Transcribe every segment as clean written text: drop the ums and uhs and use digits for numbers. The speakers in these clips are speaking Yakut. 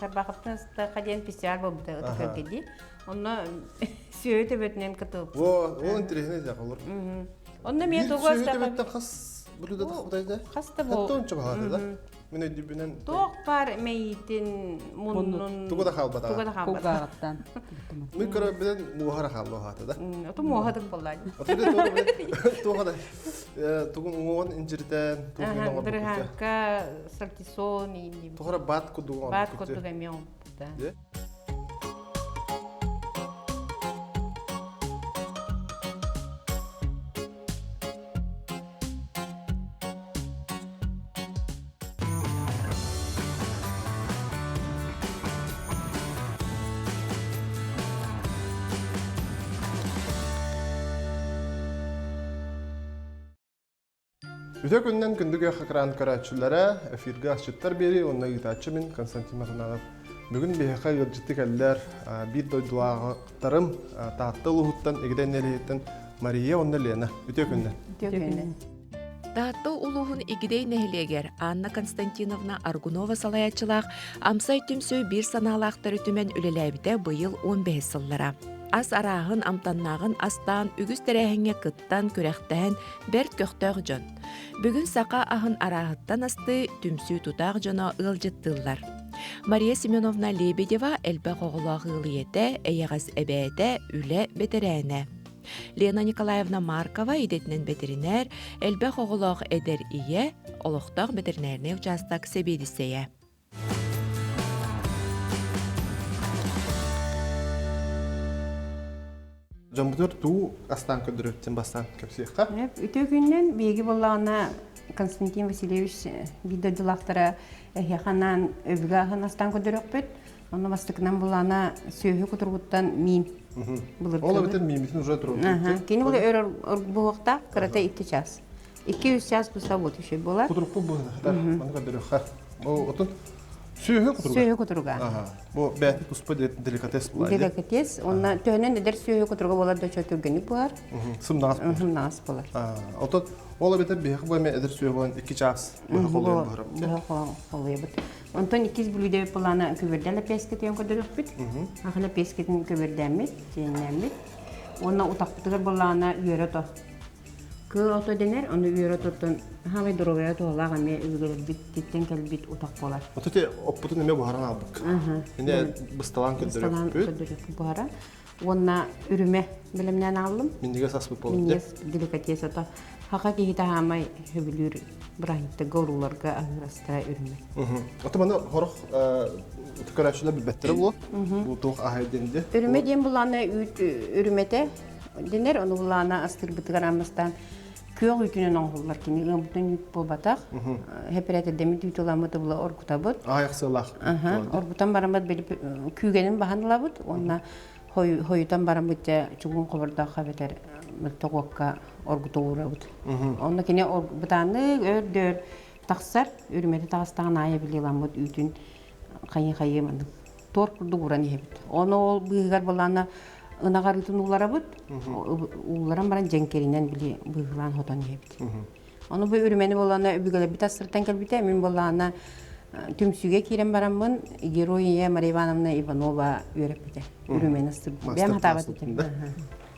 Тарбахыттан ыстаха диэн фестиваль буолбута ытык дии. Онно сүөһү төбөтүнэн кытылбыт. Во, ол интересный да олор. Онно мен тугу Сүөһү төбөттөн хас блюдо тахпытай Хас да бу. Хаттонча баһаата да. Мен өйдүбүнэн Туох бар мэйитин муннун тугу да хаалбата. Тугу да хаалбата. Кулгааҕыттан. Мен көрөбүнэн муоһара хаалла хаата да. Оту муоһадык болла. Оту туоха да тугун уҥуоҕун инжиритэн тугун оҥорбут. Дырыһаакка сальтисон иинним. Тухара бат курдук Бат курдук эмиэ оҥорбута. Үтө күннэн күндү күөх экран көрөөччүлэрэ, эфиргэ асчыттар биэрии уонна ыытааччы мин Константин Матананов. Бүгүн биһиэхэ ыалдьытты кэллэр биир дойдулааҕыттарым Таатта улууһуттан Игидэй нэһилиэгиттэн Мария уонна Лена. Үтүө күннэн. Үтүө күннэн. Таатта улууһун Игидэй нэһилиэгэр Анна Константиновна Аргунова салайааччылаах Амсай түмсүү биир санаалаахтары түмэн үлэлээбитэ быйыл 15 сыллара. Ас арааһын, амтаннааҕын астаан үгүс тэрээһиҥҥэ кыттан, күрэхтэһэн бэрт көхтөөх дьон. Бүгүн саха аһын арааһыттан астыы түмсүү тутаах дьоно ыалдьыттыыллар. Мария Семеновна Лебедева элбэх оҕолоох ыал ийэтэ, эйэҕэс эбээтэ, үлэ бэтэрээнэ. Лена Николаевна Маркова идэтинэн бэтэринээр, элбэх оҕолоох эдэр ийэ, олохтоох бэтэринээрнэй учаастак сэбиэдиссэйэ. Дьоммутугар туу астаан көрдөрөттен бастаан кэпсиэххэ. Үтүө күннэн биһиги буоллаҕына Константин Васильевич биир дойдулаахтара эһиэхэ анаан өбүгэ аһын астаан көрдөрүөхпүт. Онно бастакынан булаана сүөһү кутуругуттан миин. Ол эбэтэр миимитин уже туруорбут. Кини бу өр буһуохтаах, кырата 2 час. 2-3 час буста вот еще буолар. Кутурукпут быһыта. Маны көрдөрүөххэ. Бу отун сүөһү кутуруга. Сүөһү кутуруга. Бу бэйэтин туспа деликатес буолар. Деликатес. Онна төһөнөн эдэр сүөһү кутуруга буолар да түргэнник буолар. Сымнаҕас буолар. Сымнаҕас буолар. Отон ол эбэтэр биһиэхэ бу эмэ эдэр сүөһү буолан 2 час быһа холуйан буһарабыт. Быһа холуйабыт. Онтон иккис бүлүүдэбит былаана көбүрдэ лэпиэскэтин көрдөрүөхпүт. Аха лэпиэскэтин көбүрдээммит, сиэннээммит. Уонна утахпытыгар былаана үөрэ ото. Кыыл ото дэнэр, ону үөрэ отуттан хаамай доруобуйа туһалаах эмиэ үбүгэлэрбит титтэн кэлбит утах буолар. Ото те оппутун эмиэ буһаран аалбык. Инде бысталаан көрдөрөкпүт. Көрдөрөкпүт буһаран. Уонна үрүмэ бэлэмнээн ааллым. Минньигэс аспыт буолар. Минньигэс деликатес ото. Хаха киһи таһаамай сөбүлүүр бырааһынньыктарга урууларга аһыыр астара үрүмэ. Ото маны хорох көрөөччүлэр билбэттэрэ буолуо. Бу туох аһай диэн дии. Үрүмэ диэн булаана үүт үрүмэтэ дэнэр, ону булаана астыырбытыгар аммастаан күөх үүтүнэн оҥоһуллар кини ыаммытын үүт буолбатах. Хэпэрэтэрдэммит үүт ыламмыт була оргутабыт. Аҕыйах сыалаах. Оргутан бараммыт били күүгэнин баһан ылабыт уонна хойутан бараммыт дьэ чугун хобордооххо эбэтэр мөлтөх оргута уурабыт. Онно кини бытааннык өр-дөр тахсар, үрүмэтэ таҕыстаҕын аайы билиламмыт үүтүн хайы-хайы маннык туор курдук ууран иһэбит. Ону ол быыһыгар былаана ынах арыытын ууларабыт, уулларан баран дьэҥкиринэн били быыһылаан хотон иһэбит. Ону бу үрүмэни буоллаана өбүгэлэрбит астыртан кэлбитэ, мин буоллаана түмсүүгэ киирэн бараммын герой ийэ Мария Ивановна Иванова үөрэппитэ. Үрүмэни астырбыт. Бэйэм хатаабат этим.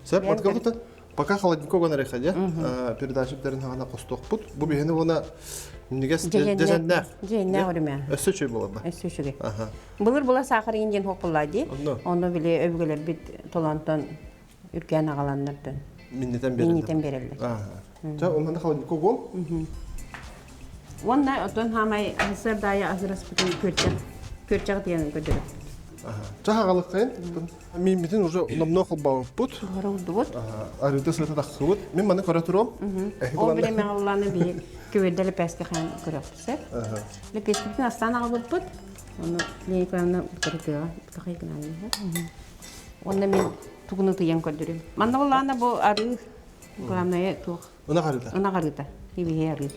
Сөп, Пока холодильникка уган эрэ дьэ передача бүтэрин хаҕана хостуохпут. Бу биһини уона минньигэс дьэжэннээх. Дьэжэннээх үрүмэ. Өссө үчүгэй буолар ба. Өссө үчүгэй. Былыр була саахар иҥин диэн хуоппуллаа дии. Онно били өбүгэлэрбит толонтон үргээн аҕаланнартан. Миннитэн береллер. Миннитэн береллер. Ча онно холодильникка угуом. Уонна отон хаамай сардаайа азыраспытын күөрчэх күөрчэх диэн көрдөрөп. Чаһагалыккайын Мииммитин уже номно холбообуппут. Хоролдубут. Арыыта сыата тахсыбыт. Мин маны көрө туруом. Ол бире мегалланы би күбүрдэ лепеске хан көрөпсө. Лепескитин астан аҕалбыппыт. Оны Лейканы бутырытыга бутахай гынаайы. Онна мен тугуну тыйан көрдүрүм. Манна буллаана бу арыы главное туох. Ынах арыыта. Ынах арыыта. Ибиһи арыы.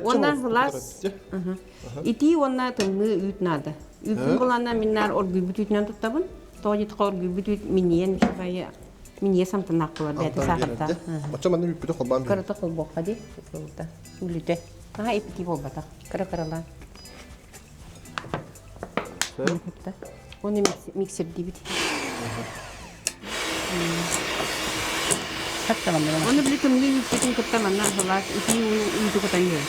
Уонна сылаас. Итии уонна тымныы үүт наада. Үүппүн буланна мин наар оргуйбут үүтүнэн туттабын. Тоҕо диэтэххэ оргуйбут үүт минньийэн үчүгэй минньийэ самтаннаах буолар бэйэтэ саахардаах. Оччо манна үүппүтү холбоон Кырата холбуохха дии. Бүлүтэ. Наһаа иппитии буолбатах. Кыра-кыралаан. Оны миксердибит. Оны били тымныы үүппүтүн кытта манна сылаас итии үүтү кутан иһэр.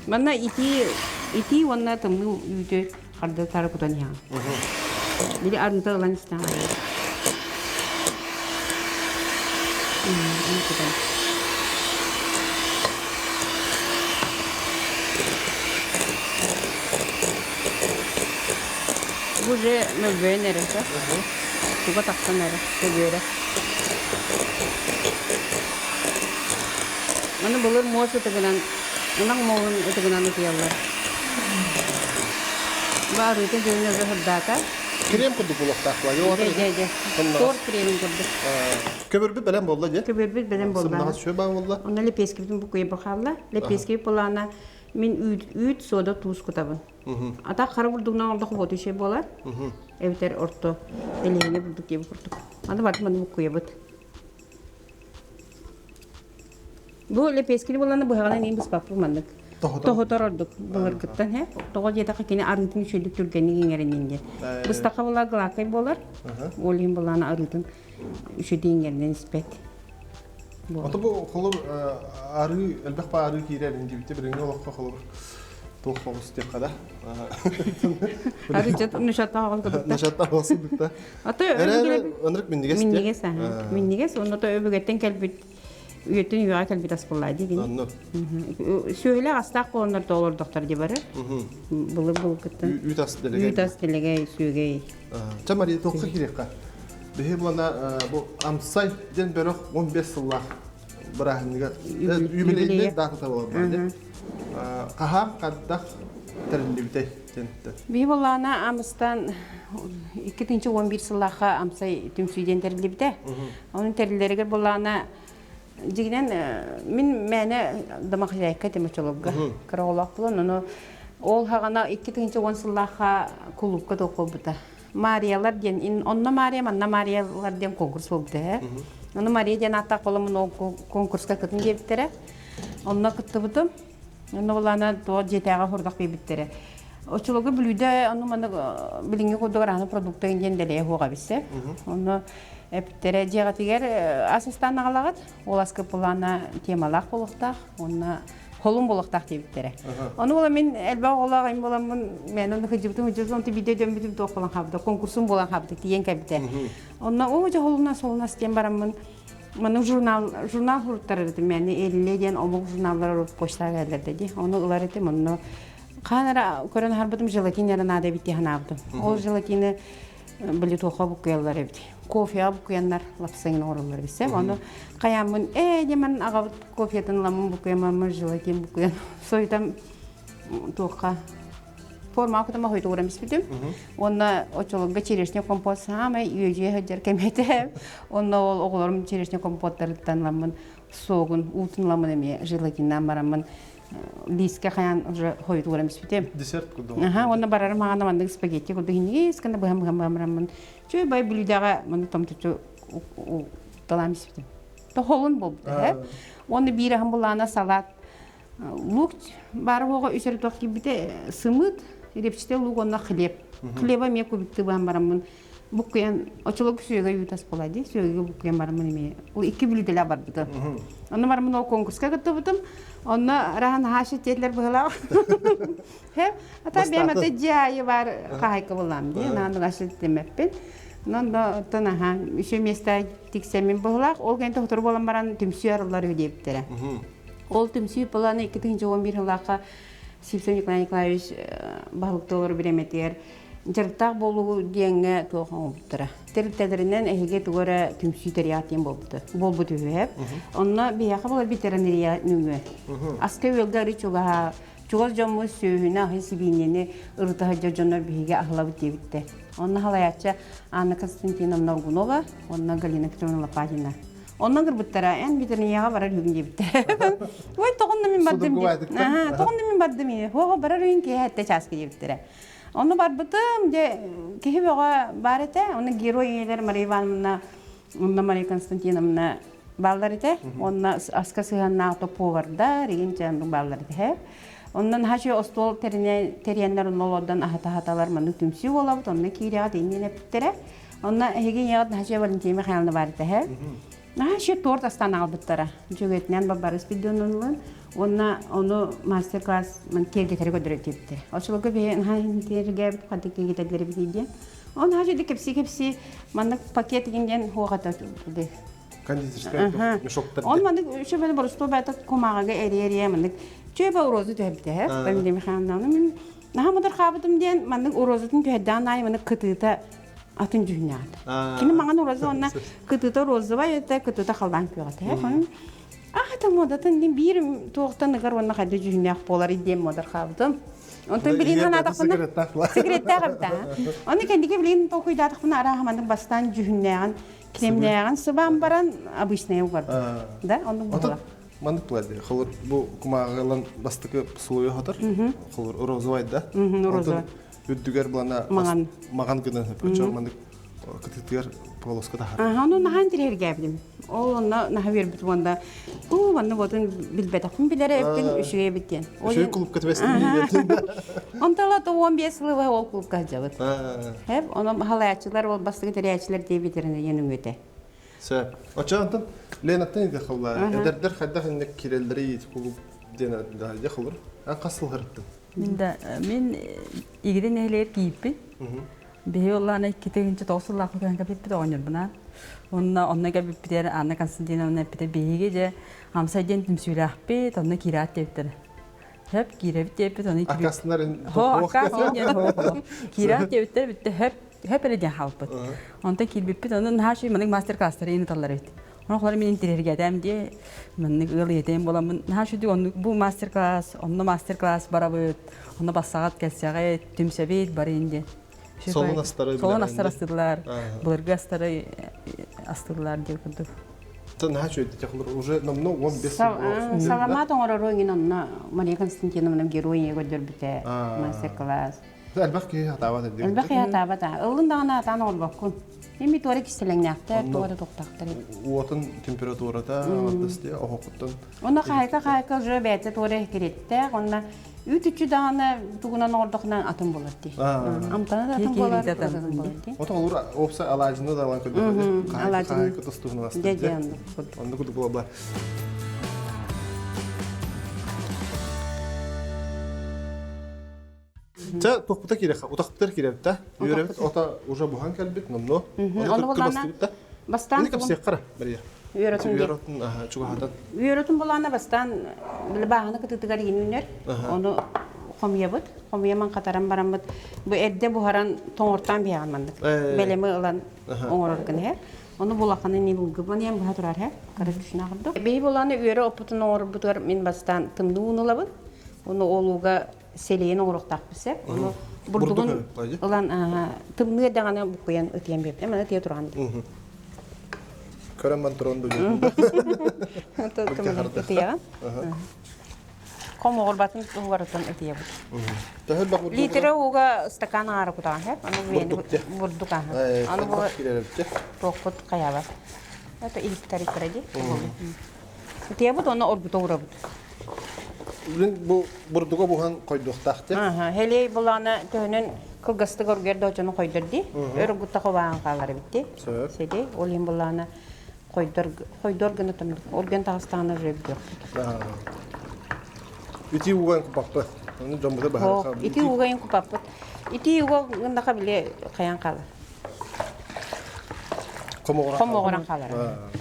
Манна итии итии уонна тымныы үүтү харды тары кутан иһэҕин. Били арыыта ылан истэҕин аайы. Кутан. Бу уже мөлбөйөн эрэ туга тахсан эрэ көбүөрэ. Маны былыр муос ытыгынан, ынах муоһун ытыгынан ытыйаллар. Бу арыыта дьүһүнэ уже сырдаата. Крем курдук буолуохтаах Дьэ, дьэ, дьэ. Торт кремин курдук. Көбөрбүт бэлэм буолла дьэ. Көбөрбүт бэлэм буолла. Сымнаҕас сүө баа буолла. Онно лепескибитин букуйа бахаалла. Лепескибит буолаана мин үүт, үүт сода туус кутабын. Атах хара бурдугунан олдох буоту ишей буолар. Эбэтэр орто элиһини бурдук диэбит курдук. Аны барытын маны буккуйабыт. Бу лепескини булланы быһаҕынан иин быспаппын маннык. Тоһутар ордук былыргыттан һэ. Тоҕо диэтэххэ кини арыытын үчүгэйдик түргэнник иҥэринин диэн. Быстахха була глакай буолар. Ол иһин булланы арыытын үчүгэйдик иҥэринэн испэт. Ото бу холобур арыы элбэх баа арыы киирэр диэбитэ билиҥҥи олоххо холобур туох соҕус диэххэ да. Арыы нушаттаах кудукта. Нушаттаах кудукта. Ото Эрэ ынырык минньигэс. Минньигэс аха. Минньигэс онно то өбүгэттэн кэлбит үйэттэн үйэҕэ кэлбит ас буоллаа дии кини. Онно. Сүөһүлээх астаах буоланнар тоолордохтор дии бары. Былыр былыргыттан. Үүт ас дэлэгэй. Үүт ас дэлэгэй, сүөгэй. Ча Мария туохха киириэххэ? Биһи булана бу Амсай диэн бөлөх 15 сыллаах бырааһынньыга юбилейный датата буолар баар. Хаһан хаддах тэриллибитэй диэн. Биһи буллаана Амыстан 2011 сыллаахха Амсай түмсүү диэн тэриллибитэ. Onun тэриллэригэр буллаана дьигинэн мин мээнэ домохозяйка этим очолорго кыра оҕолоох буолан ону ол хаҕана 2010 сыллаахха кулуупка туох Мариялар диэн онно Мария манна Мариялар диэн конкурс буолбута ээ ону Мария диэн ааттаах буоламмын ол конкурска кытын диэбиттэрэ онно кыттыбытым онно булаана туох дьиэтээҕи хурдах биэрбиттэрэ оччолорго бүлүүдэ ону маннык билиҥҥи курдук арааны продукта диэн дэлэйэ суоҕа эбиссэ онно эпиттэрэ дьиэҕитигэр ас астаан аҕалаҕыт ол аска былаана темалаах буолуохтаах уонна холун буолуохтаах диэбиттэрэ. Ону була мин элбэх оҕолоох им буоламмын мен онно сылдьыбытым сылдьыбытым онто биирдэ өйдөммүтүм туох буолан хаалбыта конкурсум буолан хаалбыта тиийэн кэлбитэ. Онно оо дьэ холунас холунас диэн бараммын маны журнал журнал суруттарар этим мэни Элле диэн омук журналлар почтаға кэллэрдэ дии. Ону ылар этим онно хаан эрэ көрөн аһарбытым желатин эрэ наада эбит дии санаабытым. Ол желатины били туохха буккуйаллар эбит. Кофеға буккуйаннар лапсаҥын оҥороллор эбит. Ону хайааммын ээ диэмэн аҕабыт кофетын ламмын буккуйаммын желатин буккуйан сойутан туохха формаҕа кутама хойутугуран испитим. Уонна оччолорго черешня компот саамай үөдүйэ сылдьар кэм этэ. Онно ол оҕолорум черешня компоттарыттан ламмын согун уутун ламмын эмиэ желатиннаан бараммын лиискэ хайаан уже хойутууран испитим. Десерт курдук. Аха, уонна барарым аҕана маннык спагетти курдук иһинигис гына быһан быһан быһан бараммын чүй бай бүлүүдэҕэ маны томточу талаан испитим. Тохолун буолбута э. Уонна биир аһым булаана салат лук баар буоҕа үс эрэ туох киирбитэ сымыыт, репчатый лук уонна хлеб. Хлеба эмиэ кубиктыы быһан бараммын буккуйан очолорго сүөгэй үүт буолаа дии сүөгэйгэ буккуйан бараммын эмиэ ол икки бүлүүдэлээх барбытым онно бараммын ол конкурска кыттыбытым онно раһан хааши диэтилэр быһылаах ата бэйэм ата дьиэ аайы баар хаһайка буллаам дии наан ашы тэмэппин онон оттон аха үсүө миэстэ тиксэммин быһылаах ол кэннэ сотору буолан баран түмсүү арыллар үһү диэбиттэрэ ол түмсүү планы 2011 сыллаахха Сивцев Николай Николаевич баһылыктыылар бириэмэтигэр Дьарыктаах буолуу диэҥҥэ туох оҥорбуттара. Тэрилтэлэринэн эһиги тугу эрэ түмсүү тэрийэҕит диэн буолбута. Буолбут үһү. Онно биһиэхэ буолар ветеринария нөҥүө. Аска-үөлгэ арыы чугаһа чугас дьоммут сүөһүнү, аһы, сибиинньэни ырыта сылдьар дьоннор биһиги аһылабыт диэбиттэр. Онно халайааччы Анна Константиновна Аргунова уонна Галина Петровна Лопатина. Онно ыҥырбыттара, эн ветеринарияҕа барар үһүгүн диэбиттэр. Ой, тоҕонно мин бардым диэбит. Тоҕонно мин бардым. Хоһо барар үһүн киэһэ эттэ чааска диэбиттэрэ. Ону барбытым, дьэ, киһи бөҕө баар этэ. Оны герой ийэлэр Мария Ивановна, онно Мария Константиновна бааллар этэ. Онно аска сыһыаннаах повардар, игин чээн бааллар этэ. Оннон хачы остуол тэрийэннэр онно олордон аһата-аһаталар маннык түмсүү буолабыт, онно киирэҕит иннин эппиттэрэ. Онно эһиги ийэҕит Нахаче Валентина Михайловна баар этэ. Нахаче торт астан аҕалбыттара. Дьүөгэтинэн Барбарыс Пиддонунлун уонна ону мастер-класс киэргэтэрэ көрдөрөтүбүттэр. Очолорго биһи наһаа киэргээбит ханта киэргэтэллэр эбит диэн. Он хачы кэпси-кэпси маннык пакет диэн хуоҕата Кондитерскай мешоктар. Он маннык үчүгэй боростуой баата кумааҕыга эрийэ-эрийэ маннык чүөбэ урозу түһэрбитэ. Валентина Михайловна мин наһаа мудархаабытым диэн маннык урозутун түһэрдэҕин аайы маннык кытыыта атын дьүһүннээх. Кини маҥан уроза уонна кытыыта розовай это кытыыта халлаан күөҕэ этэ. Аата муодатын диэн биир туохтан ыгар уонна хайда дьүһүннээх буолар диэн муодархаабытым. Онтон билин санаатахпына секреттээх эбит Оны кэнники билин толкуйдаатахпына арааһа маннык бастаан дьүһүннээҕин Кремнээҕин сыбаан баран обычная угарбыт. Да, оннук буолар. Маннык буолар дии. Холор бу кумааҕы ылан бастакы слойу хотор. Холор розовай да. Розовай. Үрдүгэр булана маҥан маҥан гынан өчө маннык кытытыгар полоска тахар. Аха, ону наһаа интириэһиргээбитим. Ол онно наһаа үөрбүтүм уонна уу манна буотун билбэтэхпин билэрэ эппин үчүгэй эбит диэн. Үчүгэй клубка түбэстим. Онтон 15 сылы ол клубка сылдьабыт. Хэп, онон халааччылар ол бастакы тэрийээччилэр диэбитэрин ыйан үҥүтэ. Сөп. Оччоонтон Ленаттан иде халла. Эдэрдэр хайдах инник киреллери кулуп диэн дьэ холур. Ан хас сыл харыттын? Мин да мин игири нэһилиэгэр киирпин. Биһи оллаана 2-9 сыллаахха көһөн кэпиппит оҕонньорбунаан. Онно онно кэлбиппитигэр Анна Константиновна эппитэ биһиги дьэ Амсай диэн түмсүүлээхпит, онно киирээт диэбиттэрэ. Хөп киирэбит диэппит, ону Аккаастанар Хо, аккаас диэн хо. Киирээт диэбиттэр бүттэ хөп хөп эрэ диэн хаалбыт. Онтон киирбиппит, онон наһаа үчүгэй маннык мастер-класстары ыыталлар эбит. Ону холор мин интириэһиргээтэм дии, маннык ыал ийэтэйим буоламмын наһаа үчүгэй оннук бу мастер-класс, онно мастер-класс барабыт, онно бассаҕат кэлсэҕит, түмсэбит барыйын диэн. Солун астары Солун астары астыыллар, былыргы астары астыыллар диэн курдук. Наһаа үчүгэй уже номно 15 сыл Саламаат оҥорору иҥин онно Мария Константиновна герой көрдөрбүтэ мастер-класс. Элбэх киһи хатаабат эдди. Элбэх киһи хатаабат. Ыллын даҕаны атаан оҥорбоккун. Эми туора кистэлэҥнээхтэр, туора тохтахтар. Уотун температурата ардыс оһохуттан. Онно хаайка-хаайка уже бэйэтэ туора киреттээх, онно үүт-үчү даҕаны тугунан оҥордохунан атын буолар дии. Амтана да атын буолар, атын буолар дии. Ото олур опса алаадьыны да алан көрдөхө. Хаайка тостуһунан астыр. Дьэ, Оннук курдук буолла. Чэ, туохпута киирэхэ, утахпытар киирэбит да. Үөрэбит ото уже буһан кэлбит, номно. Ону булаана бастаан Ини кэпсиэххэ Мария. Үөрэтин Үөрэтин чугаһатан. Үөрэтин булаана бастаан били бааһына кытыытыгар иин үүнэр. Ону хомуйабыт. Хомуйаман хатаран бараммыт. Бу эрдэ буһаран тоҥортоон биһэҕин маннык. Бэлэми ылан оҥорор гына иһэр. Ону булаханы нилгыбын иэн быһа турар иһэр. Кара түшүнэ курдук. Биһи булааны үөрэ оппутун оҥорбутугар мин бастаан тымныы ууну ылабын. Ону олууга сэлиэн оҥоруохтаахпыт сөп. Ону бурдугун ылан тымныы даҕаны буккуйан ытыйан биэрдим. Аны ытыйа туран. Көрөн ман туран Ытыйаҕын. Хомоҕурбатын туһугар ытыйабыт. Литра ууга стакан аҥаара кутаҕын сөп. Аны бурдук аһа. Аны бу туохпут хайаабат. Это иһиттэр дии. Ытыйабыт уонна оргута уурабыт. Бу бурдуга буһан хойдуохтаах дии. Хелей булаана төһөнөн кылгастык оргуйар да очону хойдор дии. Өр оргутта хобаан хаалар эбит дии. Сиди ол иһин булаана хойдор хойдор гына томдук. Оргуйан таҕыстаҕына уже бүтүөхпүт. Ити уган купаппыт. Оны дьоммута баһар. Ити угайын купаппыт. Ити уга гыннаха биле хайан хаалар. Хомоҕорон хаалар.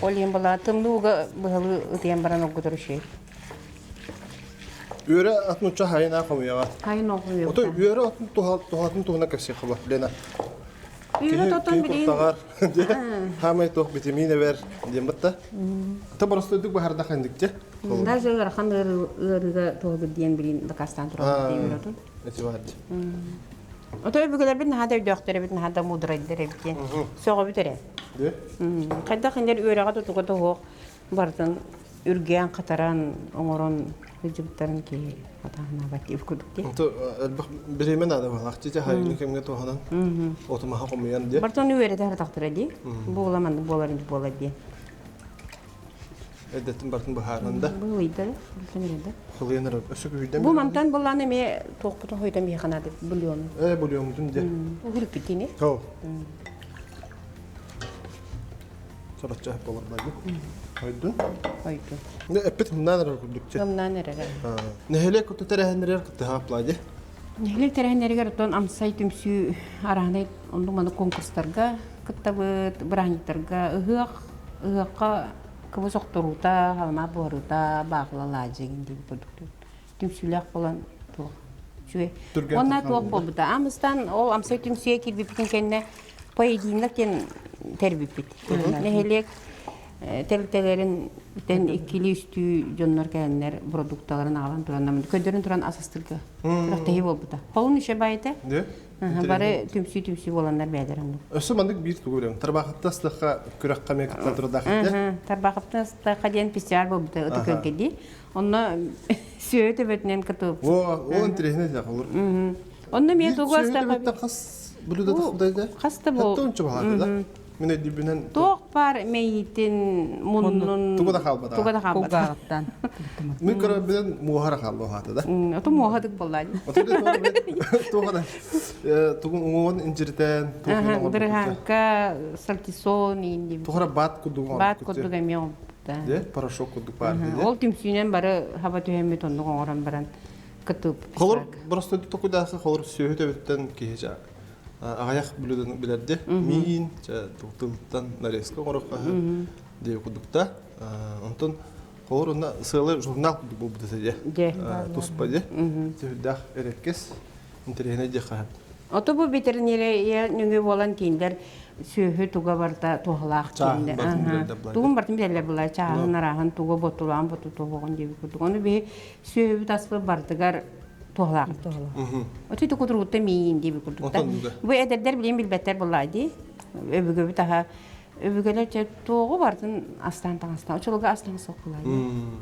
Ол иһин була тымныы ууга быһалыы ытыйан баран оргутар үчүгэй. Үөрэ атын уча хайына хомуйаҕа. Хайын оҕуйа. Ото үөрэ атын туһатын туһуна кэпсиэх хаба Лена. Үөрэ тотон билин. Хамай туох витамин эбэр диэн батта. Та боростойдук баһарда хандыкча. Даже ыарахан ыарыыга туһугут диэн билин дакаастаан турар үөрэ отун. Эти бар. Ото өбүгэлэрбит наһаа да өйдөөхтөр эбит, наһаа да муударайдар эбит диэн сөҕөбүт эрэ. Хайдах иннэр үөрэҕэ тутуга тоһуох барытын үргээн, хатаран, оҥорон. Сылдьыбыттарын киһи атаһынаабат диэбит курдук дии. Онто элбэх бириэмэ наада буоллах дии хайыны кэмҥэ туһанан отумаха хомуйан дии. Бартон үөрэтэ хатахтара дии. Буола маннык буолар буолар дии. Эрдэттэн бартын быһааран да. Быылыйда да, бүтүн да. Хылыйан эрэ өссө күүрдэн. Бу мантан буллаан эмиэ туохпутун хойутан биһиэхэ наада бульону. Ээ бульоммутун дии. Уһуруппут дии. Хоо. Сороччо болор байды. Хойдун. Хойдун. Не эппит хымнаан эрэр курдук. Хымнаан эрэр. Нэһилиэк куту тэрээһиннэригэр кыттыһа аплади. Нэһилиэк тэрээһиннэригэр оттон амсай түмсүү араанай оннук маны конкурстарга кыттабыт, бырааһынньыктарга ыһыах, ыһыахха кыбыс охторуута, халымаа буһарыыта, баахыла алаадьы диэн курдук түмсүүлээх буолан туох үчүгэй. Уонна туох буолбута. Амыстан ол амсай түмсүүгэ киирбиппитин кэннэ поединок диэн тэрбиппит. Нэһилиэк тэрилтэлэрин тэн иккилии-үстүү дьоннор кэлэннэр продукталарын аҕалан туран көрдөрөн туран ас астырга күрэхтэһии буолбута. Холун үчэ байыта. Бары түмсүү-түмсүү буоланнар бэйэлэр оннук. Өссө маннык биир тугу билэм. Тарбаахыттан астахха күрэххэ эмиэ кытта турдаах этэ. Тарбаахыттан астахха диэн фестиваль буолбута ытык өлгөдии. Онно сүөһү төбөтүнэн кытылып. О, ол интэриэһинэй да олор. Онно эмиэ тугу астахха хас блюдо тахсыбытай Хас да бу. Хатта ончу баһаата да. Мин өйдүүбүнэн Туох баар мэйиитин, муннун тугу да хаалбата. Тугу да хаалбата. Кулгааҕыттан. Мин көрөрбүнэн муоһара хаалла хаата да. Ото муоһадык буолла. Туох да тугун уҥуоҕун инжиритэн Дырыһааҥка, сальтисон иин Туохара баат курдук Баат курдук эмиэ оҥорбута. Порошок курдук баар Ол түмсүүнэн бары хаба түһэммит оннук оҥорон баран кытып. Холор просто токудаахы холор сүөһү төбөттөн киһи аҕыйах блюданы билэрди. Миин, тылтан нарезка оҥорохха диэ курдукта. Онтон холор онно сыалы журнал курдук буолбут этэ дьэ. Туспа дьэ. Сүрдээх эрэккэс интэриэһинэй диэххэ. Ото бу ветеринария нөҥүө буолан кинилэр сүөһү туга барыта туһалаах кинилэр. Тугун бартын билэллэр була чааһын арааһын тугу ботулаан ботутуоҕун диэбит курдук. Ону биһи сүөһүбүт аспыт бардыгар туһалаах. Ото ити кутуругутта миин диэбит курдук. Бу эдэрдэр билин билбэттэр буоллаа дии. Өбүгэбит аһа өбүгэлэр чэ туоҕу бартын астаан таҥастаан очолого астаан суох буолаа.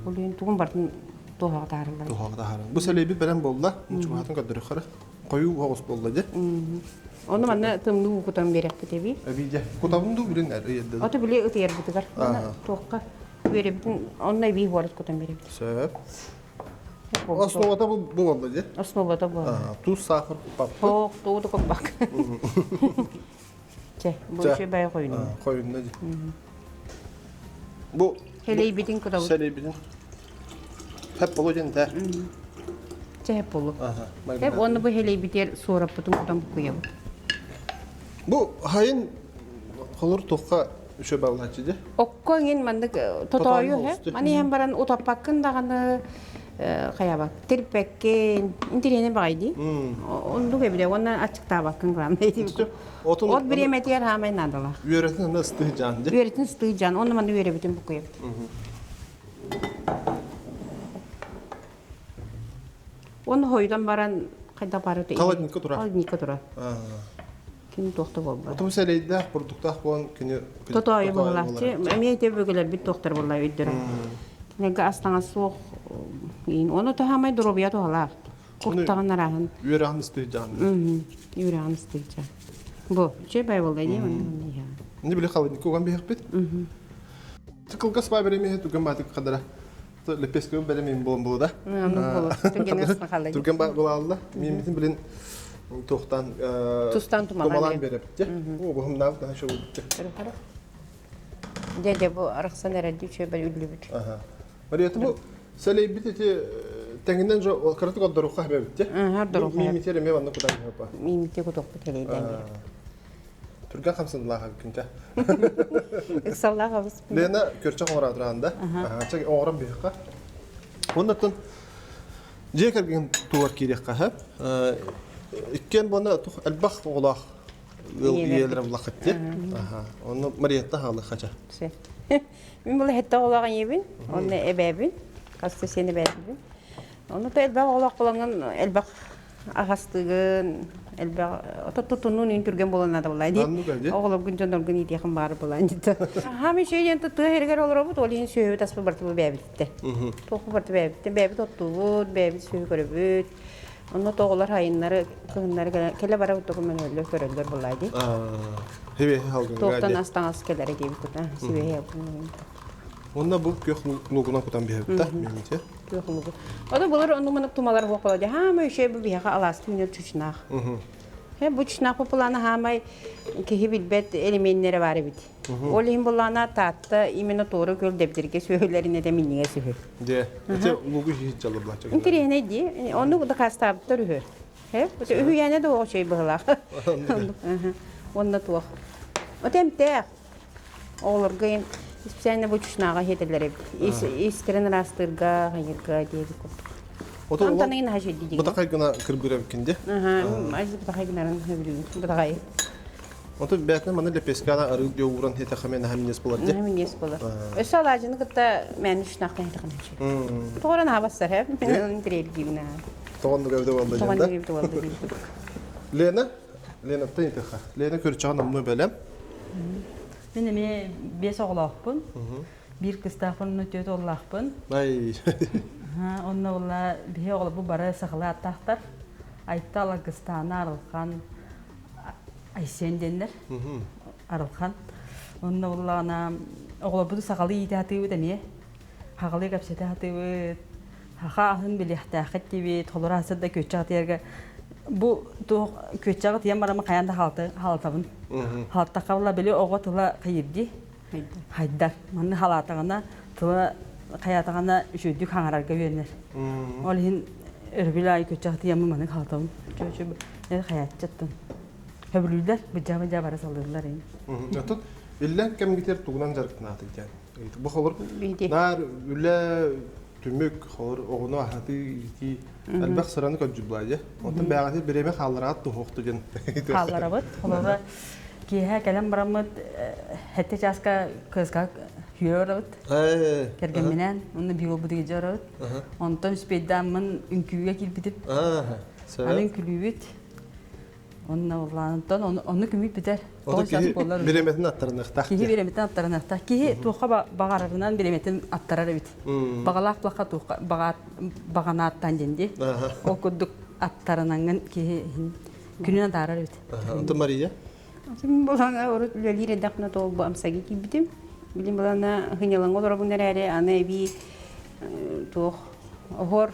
Ол тугун бартын туһаҕа таһаарыллар. Туһаҕа таһаарыллар. Бу сэлэйбит бэлэм буолла. Чугаһатын көрдөрөххөрө. Хойуу оҕус буолла дьэ. Ону манна тымныы уу кутан биэрэхпит эбии. Эбии дьэ. Кутабын дуу билин ыйырдын. Ото били ытыйарбытыгар. Туохха үөрэбитин онно эбии хуорат кутан биэрэбит. Сөп. Основата бу буолла дьэ. Основата буолла. Туз, сахар куппаппыт. Тоох, туу да куппак. Чэ, бу үчүгэй хойунна. Хойунна дьэ. Бу Хэлэйбитин кутабыт. Сэлэйбитин. Хэп болу диэн тэ. Чэ хэп болу. Хэп уонна бу хэлэйбитигэр суораппытын кутан букуйабыт. Бу хайын холор туохха үчүгэй баллааччы дьэ? Окко иҥин маннык тотоойу һэ. Маны иһэн баран утаппаккын даҕаны хайабак тирпэккин интириэһинэй баҕай дии. Оннук эбилэ уонна аччыктаабаккын главное. От бириэмэтигэр хаамай наадалаах. Үөрэтин аны ыстыы дьаан дии. Үөрэтин ыстыы дьаан. Онно манна үөрэбитин букуйабыт. Оны хойдон баран хайда бары Холодильникка турар. Холодильникка турар. Кини туохта буолбат. Отум сэлэйдээх, бурдуктаах буолан кини Тотоойу буолааччы. Эмиэ ити бөгөлөрбүт туохтар буолла өйдөрө. Кинигэ астаҥас суох. Оны таһамай доруобуйа туһалаах. Куртаҕын арааһын. Үөрэҕин ыстыйдьаан. Үөрэҕин ыстыйдьаан. Бу, чэй бай буолла дии онно. Ини били холодильникка уган биһэхпит. Кылгас баа бэремиһэ түгэн баатык хадара. Лепескөм бэремин буолан буолу да. Түргэн буолалла. Миимитин билин туохтан Тустан тумалаан берепти. О, бухумнаабыт наһаа шоу Дьэ, дьэ, бу арахсан эрэрдии үчүгэй үллүбүт. Марията бу сэлэйбит ити тэҥинэн жо кыратык ордоруохха хэбэбит те. Ордоруохха. Миимитер эмиэ манна кутан иһэпа. Миимите кутуохпут элэйдээн биэрэ. Түргэн хамсандылаах күнтэ. Ыксаллаах абыс. Лена көрчөх оҥоро тураанда. Чэ оҥорон биһиэхэ. Оннуттан дьиэ кэргэн тугар киириэххэ хэп. Иккиэн буона тух элбэх оҕолоох ыал ийэлэрэ булаххыт диэ. Онно Мариетта хаалыхха ча. Мин була хетте оҕолоох ийэбин, онно эбээбин, хаста сиэн эбээбин. Онно то элбэх оҕолоох буолаҥҥын элбэх. Ахастыгын элбэх ото тутунуун үн түргэн буолан наада буолла дии. Оҕолоргун дьонноргун иитиэхин баар буолан дии. Хаам үчүгэй диэн тыа сиригэр олоробут, ол иһин сүөһүбүт аспыт барыта бэйэбититтэн. Туох барыта бэйэбиттэн, бэйэбит оттуубут, бэйэбит сүөһү көрөбүт. Онно тоҕолор айыннары, кыһыннары кэлэ бара утугу мөнөллөр көрөллөр буолла дии. Туохтан ас таҥас кэлэрэ диэбит кута сибиэһэй Онно бу күөх лугунан кутан биһэбит да, миимите. Күөх лугу. Ото былыр онну маннык тумалар буолла дии. Хаамай үчүгэй бу биһиэхэ алааска үүнэр чучунаах. Э, бу чучунаах популаана хаамай киһи билбэт элеменнэрэ бар эбит. Ол иһин буллаана Таатта именно туора күөл дэбдиргэ сүөһүлэрин этэ минньигэс үһү. Дьэ, ити лугу иһит дьаллар Интэриэһинэй дии. Оннук дакаастаабыттар үһү. Э, үһүйээнэ да оҕо быһылаах. Уонна туох. От эмтээх. Оҕолорго специально бу чучунааҕа иһэтэллэр эбит. Истэрин ыраастыырга, хайыырга диэбит курдук. Антон наһаа үчүгэй Бытахай гына кырбыыр эбиккин дии. Аха, бытахай гынарын сөбүлүүбүн. Бытахай. Онтон бээтинэ маны лепесканы арыы диэ ууран хиэтэхэ мен наһаа минньиэс буолар дии. Наһаа минньиэс буолар. Өссө алаадьыны кытта мээнэ чучунаахтан иһитэхин үчүгэй. Тоҕо эрэ наһаа бассар, э? Мен интириэргиибин аа. Тоҕоннук эбитэ буолла диэн да? Тоҕоннук эбитэ буолла диэн. Лена, Ленаттан итэхэ. Лена көрчөҕө номнуо бэлэм. Мин эмиэ биэс оҕолоохпун. Биир кыстаахпын, онно түөрт уоллаахпын. Ай. Онно буолла биһи оҕолорбут бары сахалыы ааттаахтар. Айта Алагыстаана, Арылхан, Айсен диэннэр. Арылхан. Онно буоллаҕына оҕолорбутун сахалыы иитэ сатыыбыт эмиэ. Сахалыы кэпсэтэ сатыыбыт. Саха аһын билиэхтээххит диибит. Холоро аһасыр да күөччэх атыйарга бу туох күөччэҕи тыйан бараммын хайаан да халатабын. Халаттахха буолла били оҕо тыла хайырдии. Хайдар. Манна халаатаҕына тыла хайаатаҕына үчүгэйдик хаҥарарга үөрэнэр. Ол иһин өрөбүл аайы күөччэх тыйаммын маннык халатабын. Чүөчү хайааччыттан. Хөбүлүүллэр, быдьаа-быдьаа бара салыыллар ин. Отут иллэҥ кэмгитер тугунан дьарыктанаатык диэн. Бу холор наар үлэ түмүк холор оҕону аһатыы иитии элбэх сыраны көрдүр дьэ. Онтон бэҕэһээ бириэмэ хааллараат туһуохту диэн. Хаалларабыт. Холобура киэһэ кэлэн бараммыт сэттэ чааска кыска сүүрэ барабыт. Кэргэмминээн уонна биир уолбутугар дьэ барабыт. Онтон үспүйдээммин үҥкүүгэ киирбитим. Аны үҥкүүлүүбүт. Онно улаантан онно күмүт бүтэр. Ото киһи бириэмэтин аттарыныахтаах. Киһи бириэмэтин аттарыныахтаах. Киһи туохха баҕарарынан бириэмэтин аттарар эбит. Баҕалаах плаха туохха баҕанааттан диэн дии. Ол курдук аттарынаҥҥын киһи күнүн атаарар эбит. Онтон Мария? Мин булана урут үлэлиир эрдэхпинэ тоол амсаги киирбитим. Билин булана хыньалаҥҥа олоробун эрээри аны эбии туох оһуор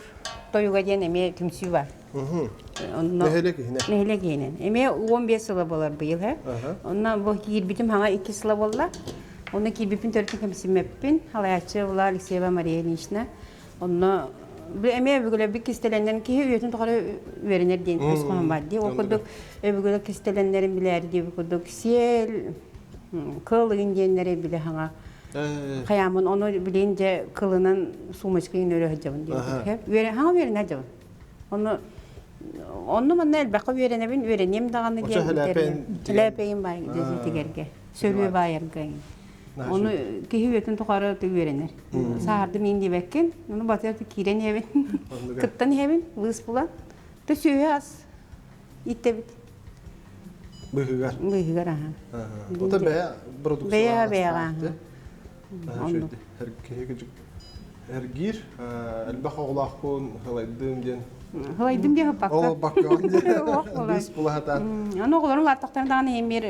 тойуга диэн эмиэ түмсүү бар. Нэһилиэк иһинэн. Нэһилиэк иһинэн. Эмиэ 15 сыла буолар быйыл һэ. Онно бу киирбитим хаҥа 2 сыла буолла. Онно киирбиппин төрүтүн кэмсиммэппин. Халайааччы була Алексеева Мария Ильинична. Онно эмиэ өбүгэлэрбит кистэлэннэрин киһи үйэтин тухары үөрэнэр диэн өс хоһоон баар дии. Ол курдук өбүгэлэр кистэлэннэрин билээри диэбит курдук сиэл, кыл ыгын диэннэри билэ хаҥа хайаамын ону билин дьэ кылынан сумочка иҥнэ өрө сылдьабын диэбит. Үөрэ хаҥа үөрэнэ сылдьабын. Ону онно манна элбэххэ үөрэнэбин, үөрэниэм даҕаны диэн лээпэйин баай тигэргэ, сөрүө баайарга. Ону киһи үйэтин тухары үөрэнэр. Саһардым иин диэбэккин, ону батыйа киирэн иһэбин, кыттан иһэбин, быыс булан. Ты сүөһү ас иттэбит. Быһыгар. Быһыгар аха. Ото бэйэ продукция. Бэйэ бэйэҕэ аха. Киһи эргиир элбэх оҕолоохпун һылайдым диэн Һылайдым диэн һыппакка. Ол бакка быыс булаһатаан. Аны оҕолорун улааттахтарына даҕаны эмиэр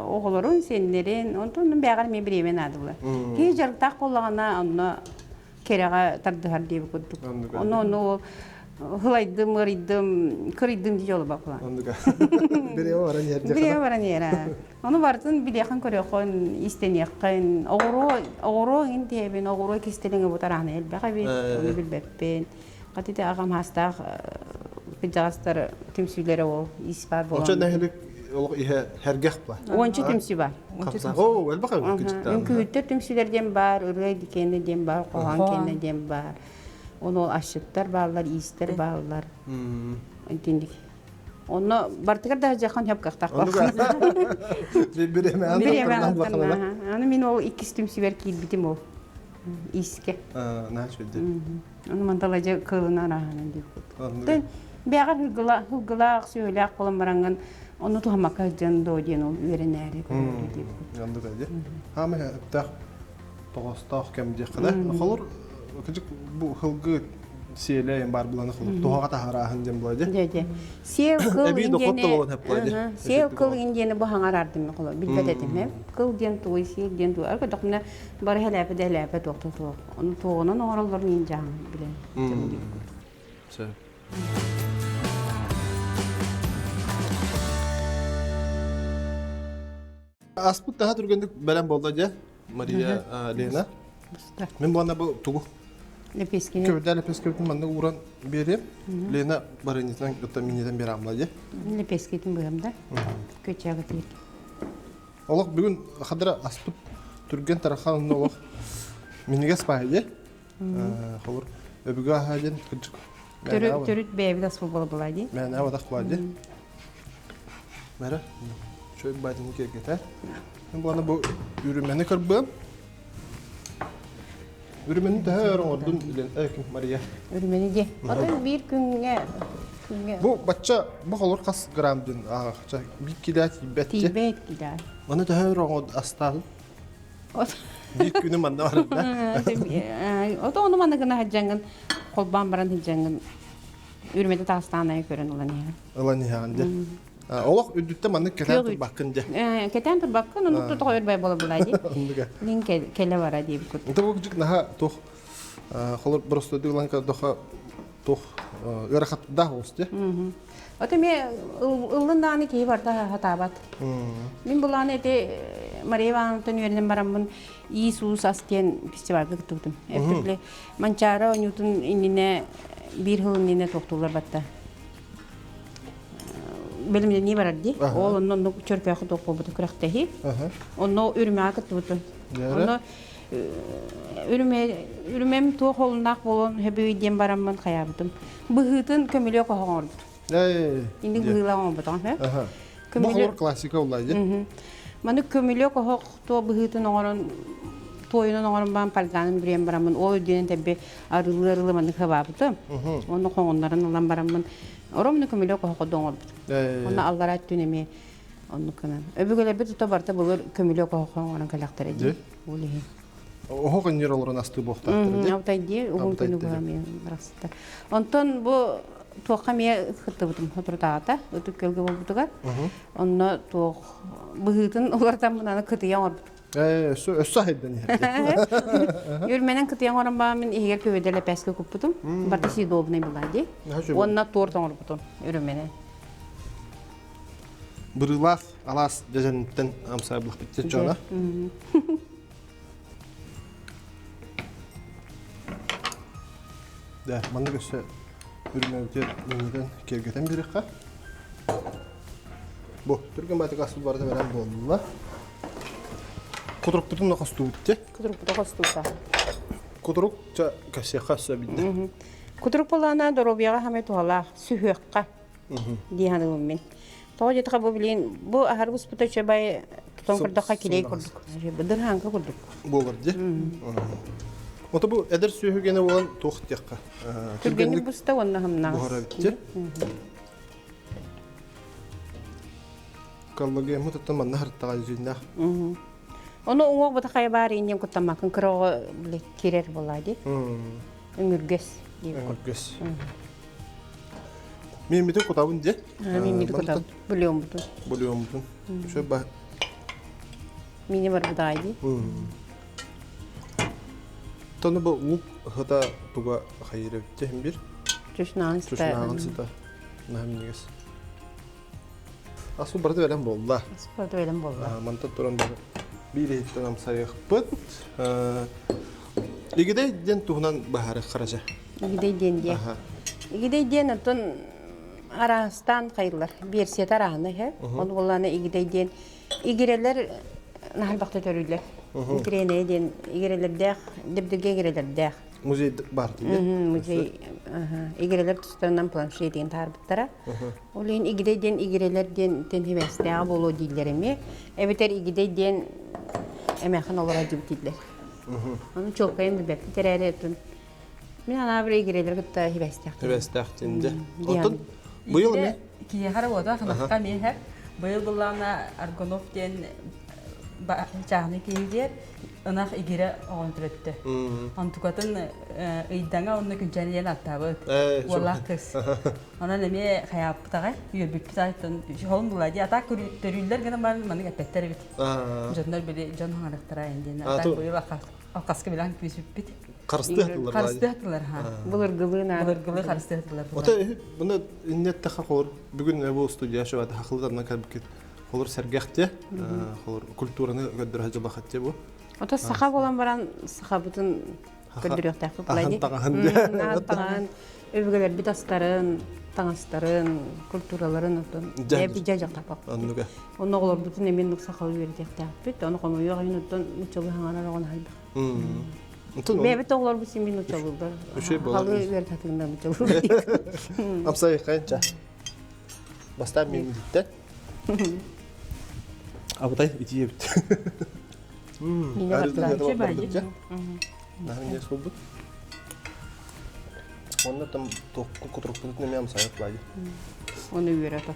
оҕолорун, сиэннэрин, онтон бэҕэр эмиэ бириэмэ наадалар. Киһи дьарыктаах буоллаҕына онно кэрэҕэ тардыһар диэбит курдук. Ону ону һылайдым, ыарыйдым, кырыйдым дии олобокла. Бириэмэ баран иһэр. Бириэмэ баран иһэр. Ону барытын билиэххин-көрүөххүн, истэниэххин, оҕуруо, оҕуруо иҥин диэбин, оҕуруо кистэлэҥэ бу тараана элбэх эбит, ону билбэппин. Хата ити аҕам хаастаах кырдьаҕастар түмсүүлэрэ ол ис баар буолан. Онча нэһилик олох иһэ һэргэх ба. Уонча түмсүү бар. Оо, элбэх эбит Үҥкүүһүттэр түмсүүлэр диэн баар, ырыа киэнэ диэн баар, хоһоон киэнэ диэн баар. Ону ол асчыттар бааллар, иистэр бааллар. Итинник. Онно бартыгар да дьахан хөп кахтах Аны мин ол иккис түмсүбэр киирбитим ол иске. Наачуйды. Аны манталажа кылына араһанан диэбит. Бэҕэр хылгылаах, сүөлээх буолан бараҥҥын ону туһамакка сылдьан доо диэн ол үөрэнээри көрөөрү диэбит. Оннук дии. Хаамай өптөөх тоҕостоох кэм диэххэ да. Холор кыдьык бу хылгы сиэлэ бар буланы холор туһаҕа таһарааһын диэн була дии. Дьэ дьэ. Сиэл кыл Эбии дохуот да буолан хэп дии. Сиэл кыл индиэни бу хаҥараардым холор билбэт этим ээ. Кыл диэн тугуй, сиэл диэн тугуй. Арга дохуна бары хэлээпэ да хэлээпэ туохта туох. Ону туоҕунан оҥороллорун иин дьаһан билэн. Сөп. Аспыт таһа түргэнник бэлэм буолла дьэ, Мария Лена. Мин буонна бу тугу? Лепескини. Көбүдэ лепескибитин манна ууран биэриэм. Лена барынньытынан кытта минньитэн биэрэм дьэ. Лепескитин быһам да. Көчөҕө тиир. Олох бүгүн хадыра аспыт түргэн тарахан олох минньигэс баай дьэ. Холур өбүгэ аһа диэн кырдьык. Төрүт төрүт бэйэбит ас буола була дии. Мээнэ абатах була дии. Мэрэ, чөй байтын киэргэтэ. Буана бу үрүмэни көрбөм. Үрүмэни төһө өр оҥордун Мария? Үрүмэни дии. Отон биир күҥҥэ күҥҥэ. Бу бачча бу холур хас грамм дин ааҕахча биир килэ тиийбэт. Тиийбэт килэ. Маны төһө өр оҥорд астаатын? Биир күнү манна барда. Ото ону манна гына сылдьаҥҥын холбоон баран сылдьаҥҥын үрмэтэ таастаан айы көрөн ылан иһэҕин. Ылан иһэҕин дьэ. Олох үрдүттэн маннык кэтээн турбаккын дьэ. Кэтээн турбаккын, оннук тутаҕа өрбай бола була дии. Мин кэлэ бара диэбит курдук. Инте бу кыжык наха туох холор простойдук ылан көрдөхө туох ыарахаттаах оҕус дьэ. Ото эмиэ ыллын даҕаны киһи барыта сатаабат. Мин булааны ити Мария Ивановнаттан үөрэнэн бараммын Иисус ас диэн фестивальга кыттыбытым. Эптэ Манчаары оонньуутун иннинэ биир сыл иннинэ туохтууллар батта. Бэлэмнэнии барар дии. Ол онно оннук чөркөөхө туох буолбута күрэхтэһии. Онно үрүмэҕэ кыттыбытым. Онно үрүмэм туох олуннаах буолуон сөбүй диэн бараммын хайаабытым. Быһыытын көмүлүөк оһох оҥорбутум. Инник быһыылаах оҥорботоҕум һэ. Көмүлүөк классика уллаа дии. Маны көмүлүөк оһох туох быһыытын оҥорон туойунан оҥорон баран фольганын бүрүйэн бараммын ол үрдүнэн тэбби арылыы арылы маннык хабаабытым. Онно хоҥуннаран ылан бараммын оромну көмүлүөк оһох оҥорбутум. Онно аллараа өттүн эмиэ оннук гынан. Өбүгэлэрбит тута барыта былыр көмүлүөк оһох оҥорон кэлэхтэрэ дии. Ол иһин. Оһох иннир олорон астыы буохтаахтара дии. Абытай дии, уһун күнү быһа эмиэ барахсыттар. Онтон бу туохха эмиэ кыттыбытым соторутааҕыта, Ытык Күөлгэ буолбутугар. Онно туох быһыытын уларытаммын аны кытыйа оҥорбутум. Өссө өссө хайдан иһэр. Үрмэнэн кытыйа оҥорон бааммын иһигэр күбүдэ лэпээскэ куппутум. Барыта съедобный была дии. Уонна торт оҥорбутум үрүмэнэн. Бырыылаах алаас дьэдьэниттэн амсайбылахпыт дьоно. Да, маннык өссө үрүмэбитин минньитэн киэргэтэн биэриэххэ. Бу түргэн баатык аспыт барыта бэлэм буолла. Кутурукпутун да хостуубут те. Кутурукпуту хостуута. Кутурук ча кэсиэххэ өссө биллэ. Кутурук буоллаҕына доруобуйаҕа хамай туһалаах, сүһүөххэ дии саныыбын мин. Тоҕо диэтэххэ бу билигин бу аһары буспута үчүгэй тутан көрдөххө килиэй курдук. Дырһааҥка курдук. Буолар дии. Ото бу эдэр сүөһү генэ буолан туох диэххэ. Түргэнник буста уонна хымнаҕас. Буһара битти. Коллагеммыт оттон манна харыттаҕа дьиҥнээх. Ону уҥуох быта хайа баар иин диэн куттаммаккын кыра оҕо били киирэр буолаа дии. Өҥүргэс диир. Өҥүргэс. Мииммитин кутабын дии. Мииммитин кутабын. Бульоммутун. Бульоммутун. Шө ба. Мини барбытаай дии. Тону бу лук хата туга хайыр эбитте бир. Чушнааҕын сыта. Чушнааҕын сыта. Наһаа минньигэс. Асу барыта бэлэм буолла. Асу барыта бэлэм буолла. Мантан туран бары биир иһиттэн амсайыахпыт. Игидэй диэн туһунан баһары хаража. Игидэй диэн диэ. Игидэй диэн оттон араастаан хайыллар. Версията арааһына иһэ. Ол буоллаана игидэй диэн игирэлэр наһарбахта төрүүллэр. Игирэнэ диэн игирэлэрдээх, дэбдиргэ игирэлэрдээх. Музей бар дии. Музей игирэлэр тустарынан планшет диэн таарбыттара. Ол иһин игидэй диэн игирэлэр диэн тэн хибээстээҕэ буолуо дииллэр эмиэ. Эбэтэр игидэй диэн эмээхин олоро дьибит дииллэр. Ону чуолкайын билбэппит эрээри отун. Мин анаабыр игирэлэр кытта хибэстээх. Хибэстээх дьэ. Оттон быйыл эмэ Киһиэхэ эрэ буолбатах, ханахха эмиэ иһэр. Быйыл былаана Аргунов диэн чааһынай киһи диэр ынах игирэ оҕону төрөттө. Онтукатын ыйдаҥа уонна күнчээн диэн аттаабыт. Уоллаах кыыс. Онон эмиэ хайааппыт аҕай, үөрбүппүт аҕай холун була дии. Атаак төрүүллэр гынан баран маннык эппэттэр эбит. Дьоннор били дьон хаҥарыктара диэн. Атаак быйыл алқаска билан күүсүппүт. Харыстыах Харыстыах тыллар ха. Былыргылыы наар. Былыргылыы харыстыах тыллар. Ота бұны иннеттаха холор бүгүн бу студия шуата хахылытанна кэлбикит холор сэргэхте холор культураны көрдөрө жабахатте бу. Ото саха болан баран сахабытын көрдөрүөхтээхпит Аһын таҥаһын Аһын таҥаһын өбүгэлэрбит астарын, таҥастарын, культураларын оттон дьэ дьахтаппат. Оннуга. Онно оҕолорбутун эмиэ сахалыы үөрэтиэхтээхпит. Ону хомойуох иһин оттон нууччалыы хаҥарар оҕону хайдах. Бэйэбит оҕолорбут син мин нууччалыыллар. Сахалыы үөрэтэ нууччалыыллар. Амсай хайынча. Бастаан мин диттен. Абытай итиебит. Наһын суолбут. Онно там токку кутурукпут неме амсайып лаги. Оны үөрэтэ.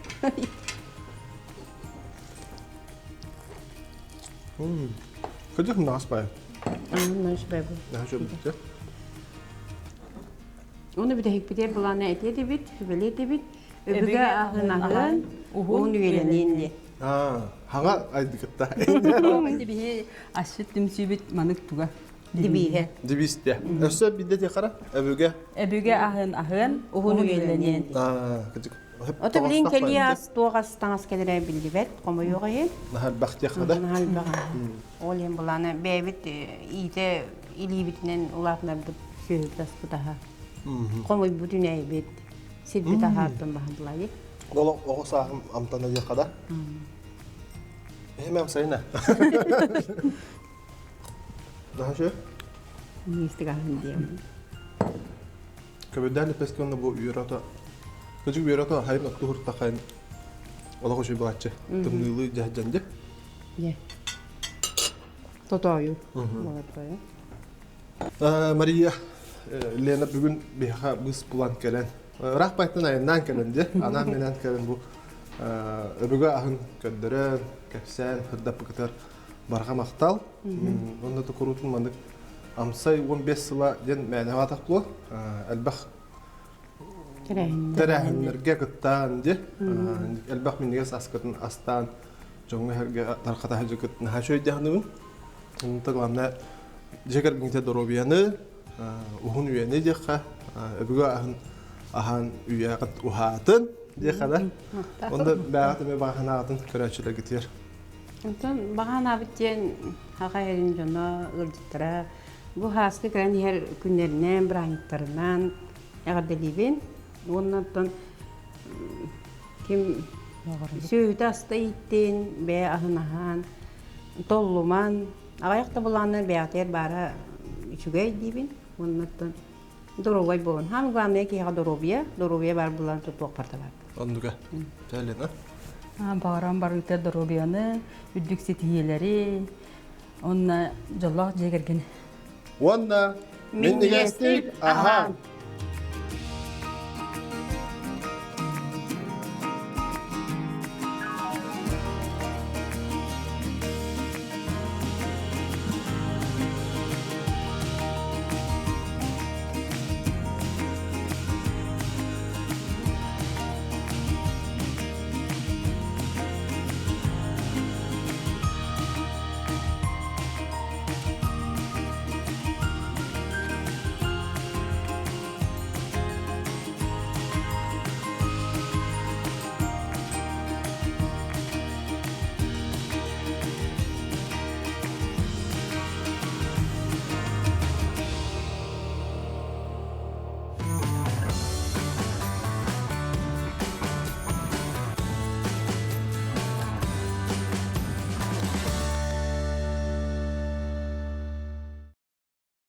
Кыдьык наас бай. Наас бай бу. Наһаа чөбүттэ. Оны бүтэһикпитигэр былаана этиэ этибит, сүбэлиэ этибит. Өбүгэ аһын аһын, уһун үйэлэниин диye. Хаҥа айдыкытта. Биһи асчыт түмсүүбүт манык туга. Дибииһэ. Дибиисте. Өссө бидде тихара өбүгэ. Өбүгэ аһын аһын, уһун үйэлэниэн. Кыдьык. Ото билин кэлии ас туох ас таҥас кэлэрэ биллибэт, хомойуох иһин. Наһаа элбэхтиэх да. Наһаа элбэх. Ол иһин былаана бэйэбит иитэ илиибитинэн улаатынарбыт сүөһүбүт аспыт аһа. Хомуйбут үнэйбит, сирбит аһааттан баһан Ол оҕо сааһым амтана диэххэ да. Эһэм сайына. Наһаа Миистик аһын диэм. Көбүрдээн лепеске онно бу үөрото кыдьык үөрото хайын отту хуртахайын олох үчүй булааччы. Тымныылыы дьаһдьанды. Ye. Тотоойу. Молотойу. Мария, Лена бүгүн биһиэхэ быыс булан кэлэн, ыраах байтан айаннаан кэлэн дьэ, анаан-минээн кэлэн бу өбүгэ аһын көрдөрөн, кэпсээн, сырдаппыкытыгар барҕа махтал. Онно да куруутун маннык амсай 15 сыла диэн мээнэ аатах буо элбэх тэрээһиннэргэ кыттаан дьэ элбэх минньигэс аскытын астаан дьоҥҥо эһэргэ тархата сылдьыкыт наһаа үчүгэйдэхнибин. Онто главное дьиэ кэргэҥҥитэ доруобуйаны, уһун үйэни диэххэ, өбүгэ аһын аһаан үйэҕит уһаатын диэххэ да. Онно бэйэҕит эмиэ баҕа санааҕытын көрөөччүлэргитигэр. Онтон баҕа санаабыт диэн аҕа эрин дьоно, ыалдьыттара бу һааскы кэлэн иһэр күннэринэн, бырааһынньыктарынан эҕэрдэлиибин. Уонна оттон ким сүөһүтэ аста ииттин, бэйэ аһын аһаан, толлуман, аҕыйах да былааннар бэйэҕитигэр баара үчүгэй диибин. Уонна оттон доруобай буолун. Самое главное киһиэхэ доруобуйа, доруобуйа баар буолан тутуохпар да баар. Оннуга. Лена. Баҕарам барыта доруобуйаны, үрдүк ситиһиилэри, уонна дьоллоох дьиэ кэргэни. Уонна минньигэстик аһаан!